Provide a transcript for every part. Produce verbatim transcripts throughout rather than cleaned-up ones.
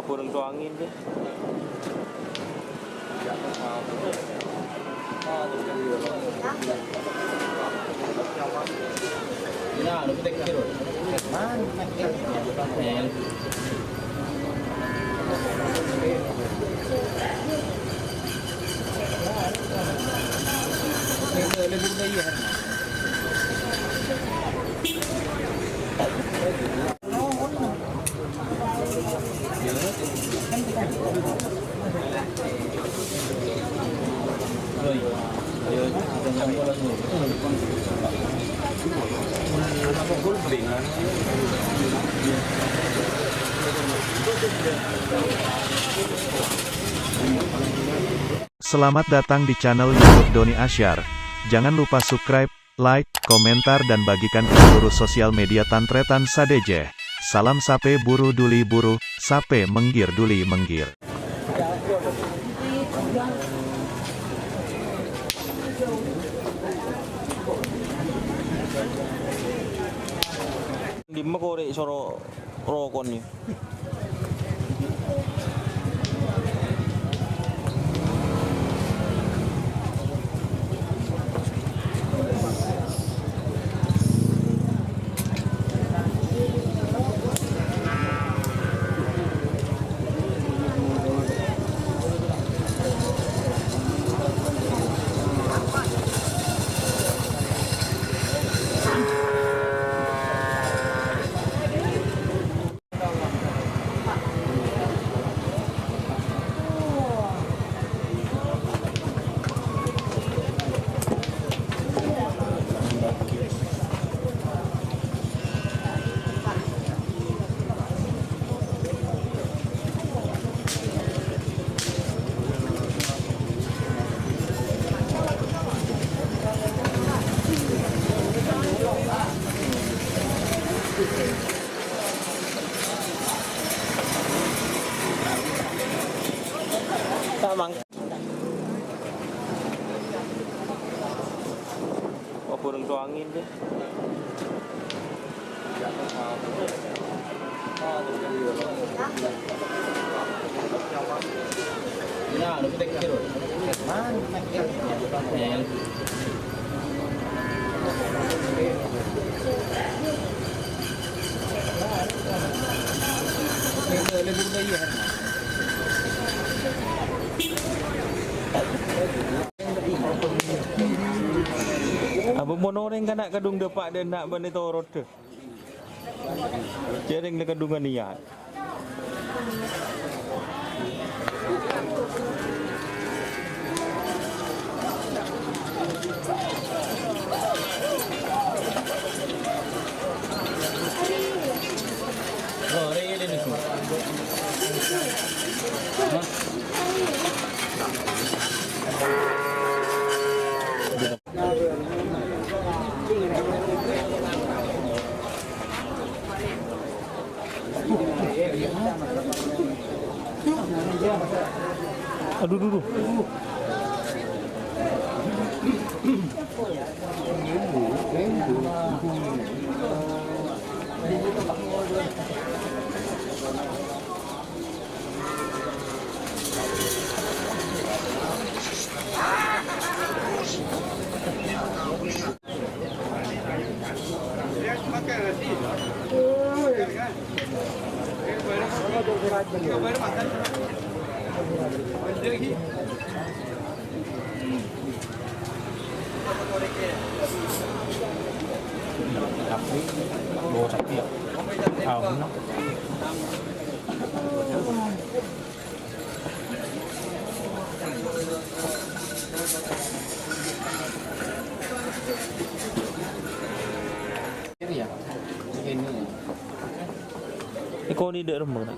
Burung tuangin deh. Selamat datang di channel YouTube Doni Asyar. Jangan lupa subscribe, like, komentar, dan bagikan ke seluruh sosial media tan-tarètan sadhâjâ. Salam sapè buru dhuli buru, sapè mèngghir dhuli mèngghir. Dimma korè' soro rokon ni? Tamang. Wah, burung tuangin deh. Apa mon orèng kana' kadhung dâpa' dâ' enna' bânnè torot dâ'. Jhârèng la kadhungan niyat. Aduh, duh, duh. Èkonè dâ' remma, na'.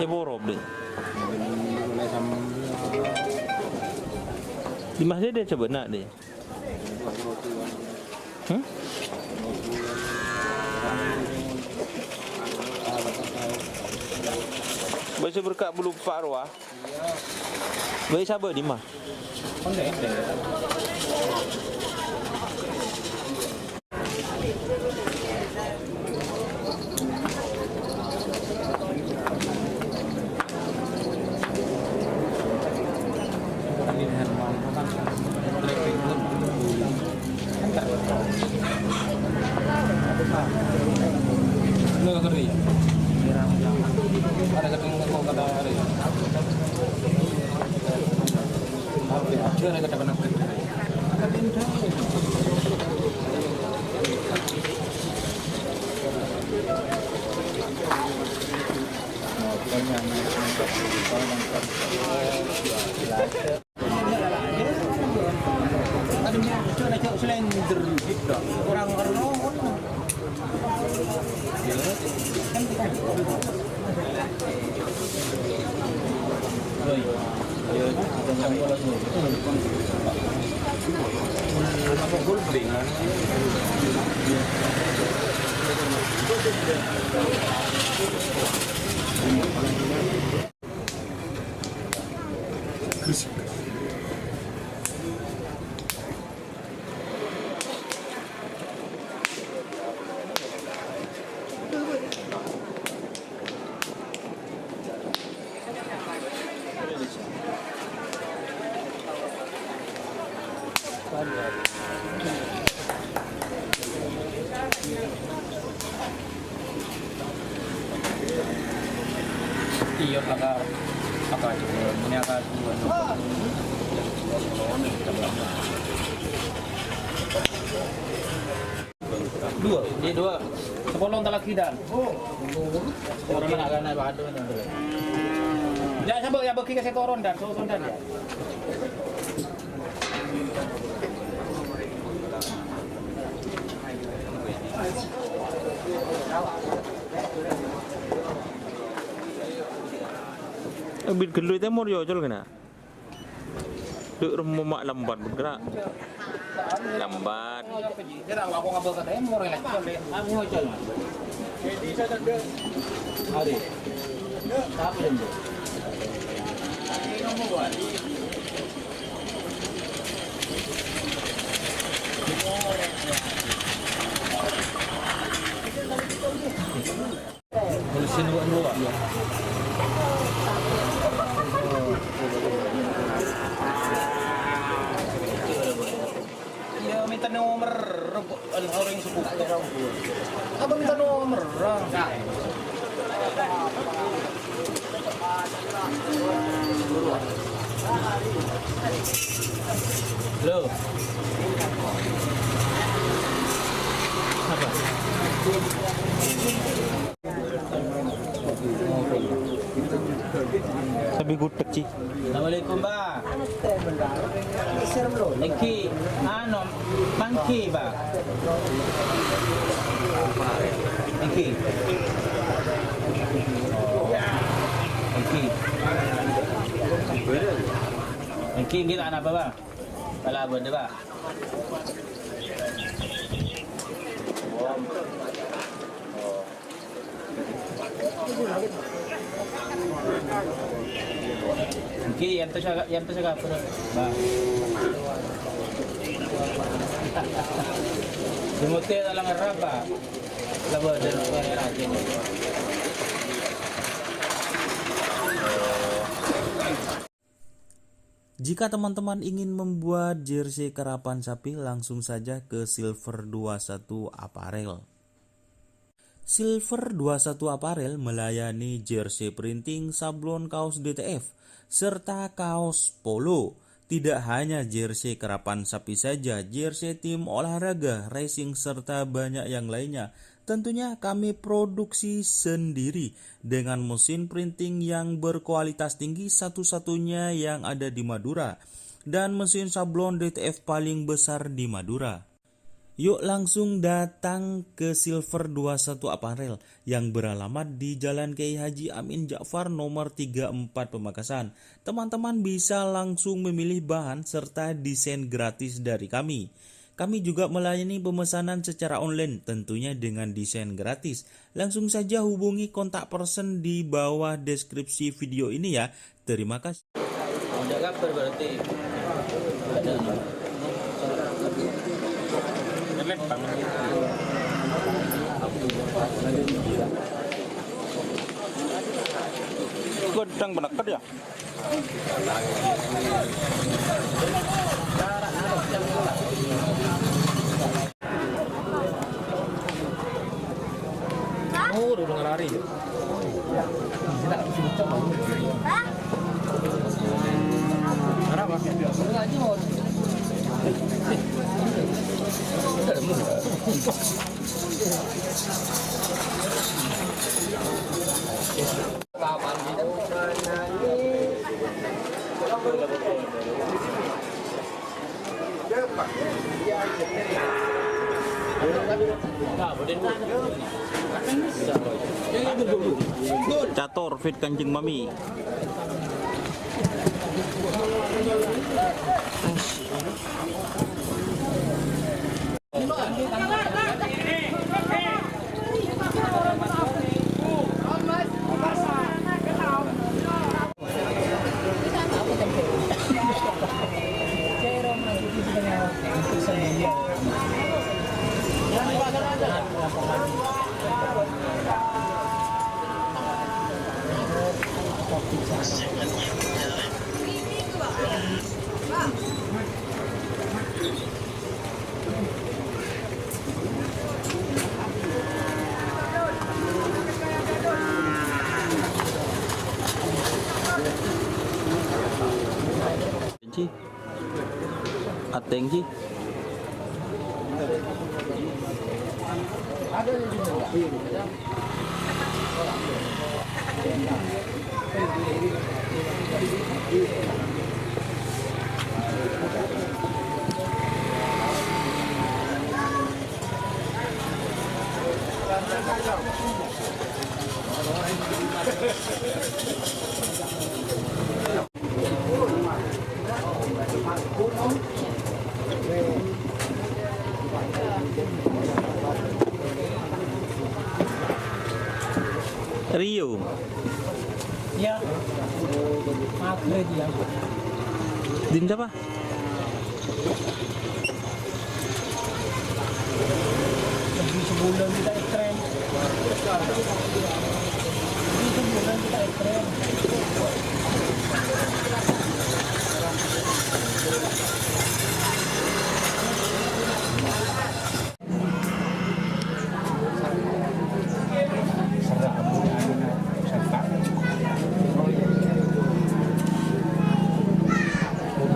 È borop, dâ'. Dimma sè dâ' coba, na', dâ'? Hmm? Bâi sè berka' bulu empa' rowa. Bâi sabâ' dimma? Onde, onde. Iya, Kakak. Kakak, ini Kakak. Dua. Ini dua. Sepuluh tak lagi, Dan. Orang nak kena badu, Dan. Ya, sampai ya, bagi ke setoran, Dan. Setoran, Dan, ya. Abit ghâllu tèmor yâ, Col, kèna. Dhu' remmo ma' lambat, bergerak. Lambat. Iyâ, mènta nomer, rep-, an-, orèng sepuh. Apa mènta nomer, ra? Halo. Apa? Lebih gudeg, Ci. Assalamualaikum, Pak. Èngghi, anu, manggi, Pak. Èngghi. Èngghi. Èngghi, èngghi, ta' napa, Pak? Kalaban, Pak. Èngghi, yâ, èntos, yâ, èntos, kabur, Pak. Jemute talang ngerap, Pak. Laba dan rajin. Jika teman-teman ingin membuat jersey karapan sapi, langsung saja ke Silver dua satu Apparel. Silver dua satu Apparel melayani jersey printing, sablon, kaos D T F, serta kaos polo. Tidak hanya jersey karapan sapi saja, jersey tim olahraga, racing, serta banyak yang lainnya. Tentunya kami produksi sendiri dengan mesin printing yang berkualitas tinggi, satu-satunya yang ada di Madura, dan mesin sablon D T F paling besar di Madura. Yuk langsung datang ke Silver dua satu Apparel yang beralamat di Jalan Kiai Haji Amin Ja'far nomor tiga empat Pamekasan. Teman-teman bisa langsung memilih bahan serta desain gratis dari kami. Kami juga melayani pemesanan secara online, tentunya dengan desain gratis. Langsung saja hubungi kontak person di bawah deskripsi video ini ya. Terima kasih. Ada kabar berarti. Ada. Godang peneket ya? Oh, udah ngalari. Arapa? Catur fit Kanjeng Mami. Ateng, Ji. Rio. Iya. Magrib, ya. Dim sapa? Lebih sebulan kita ekstrem. Lebih sebulan kita ekstrem.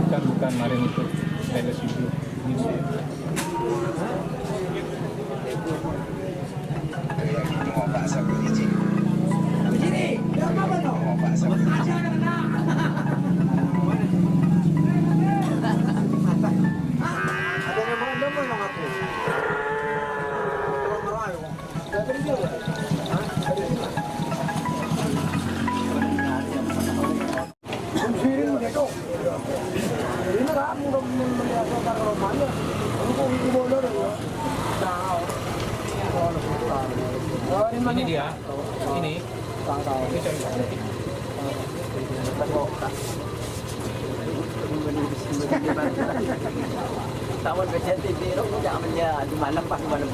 Bukan, bukan, maring itu. Leles itu. Ini dia. Ini. Tawon pecah titik, jangan menjadi malam pas malam.